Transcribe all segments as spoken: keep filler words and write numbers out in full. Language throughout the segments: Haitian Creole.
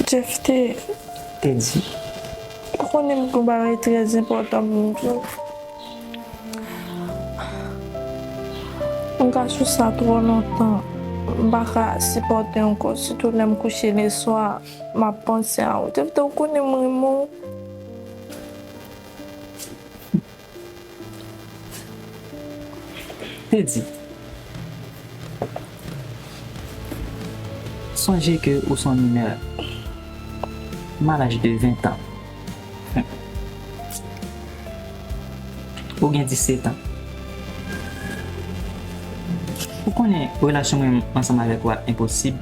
Jeff te, Teddy, ou konnen m gen yon bagay trè enpòtan pou m di w. M ka sou sa twò lontan. M pa ka sipòte ankò, sitou lè m kouche leswa, m ap panse a ou. Jeff te, ou konnen m renmen w. Teddy, sonje ke ou se yon minè m a laj de ven tan. Ou gen disèt an. Ou konnen relasyon mwen ansanm avèk ou a enposib.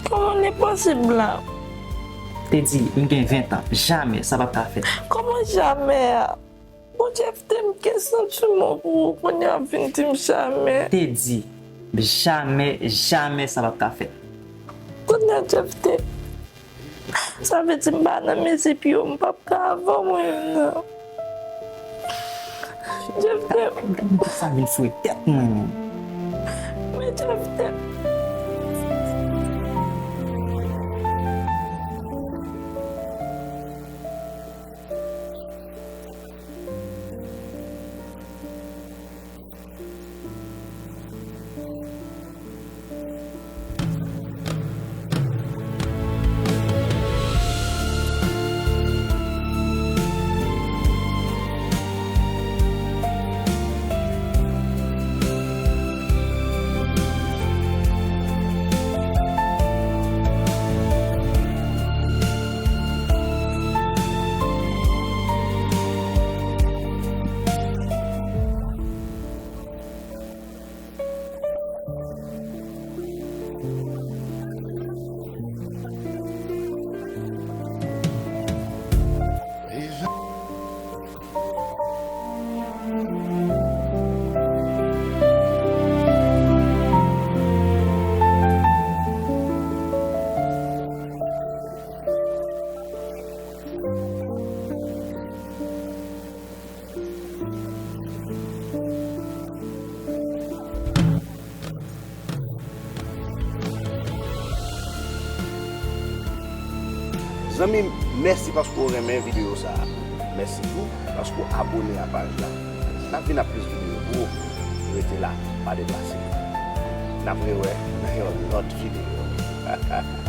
Kòman l enposib la? Teddy, m gen ven tan. Jamè, sa p ap ka fèt. Kòman jamè a? Bon, Jeff te, m gen santiman pou ou, kounye a w ap vin di m jamè. Teddy, jamè, jamè sa p ap ka fèt. Kounye a, Jeff te, sa vle di m pa nan mezi pye w, m p ap ka avè w menm non. Jeff te. Gade sa vin foure tèt mwen menm. Men Jeff te. Zanmi m, mèsi paske w renmen videyo sa a. Mèsi tou paske w abone a paj la. N ap vin ak plis videyo pou ou. Rete la, pa deplase. N ap rewè nan yon lòt videyo.